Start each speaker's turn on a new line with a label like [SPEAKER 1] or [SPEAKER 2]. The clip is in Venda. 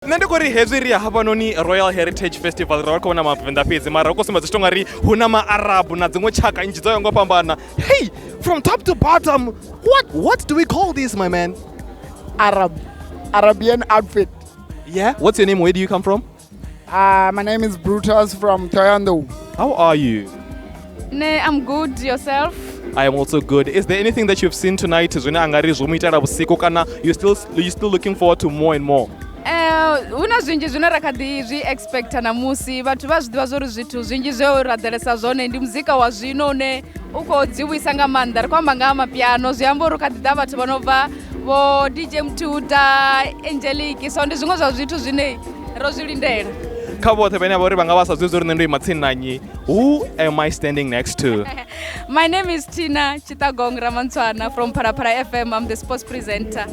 [SPEAKER 1] Nṋe ndi khou ri hezwi ri ya hafhanoni Royal Heritage Festival, ra vha khou vhona mavenḓa fhedzi, mara hu khou sumbedza zwi tonga ri hu na maarabu na dziṅwe tshaka nnzhi dzo yaho nga u fhambana. Hey, from top to bottom, what do we call this, my man?
[SPEAKER 2] Arab, Arabian outfit.
[SPEAKER 1] Yeah, what's your name? Where do you come from?
[SPEAKER 2] My name is Brutus from Thohoyandou.
[SPEAKER 1] How are you?
[SPEAKER 3] Ne, I'm good. Yourself?
[SPEAKER 1] I am also good. Is there anything that you've seen tonight zwine a nga ri zwo mu itela vhusiku, kana you still looking forward to more and more?
[SPEAKER 3] Hu na zwinzhi zwine ra kha ḓi zwi expecta namusi. Vhathu vha zwi ḓivha zwori zwithu zwinzhi zwe ra ḓalesa zwone ndi muzika wa zwino une u khou dziwisa nga maanḓa. Ri khou amba nga ha mapiano, zwi amba uri kha ḓi ḓa vhathu vha no bva vho DJ Mthuta, Angelique, so ndi zwiṅwe zwa zwithu zwine ro zwi lindela.
[SPEAKER 1] Kha vhoṱhe vhane vha uri vha nga vha sa zwi uri nṋe ndo ima tsini na nnyi, who am I standing next to?
[SPEAKER 3] My name is Tina Chitagong Ramantswana from Phalaphala FM. I'm the sports presenter.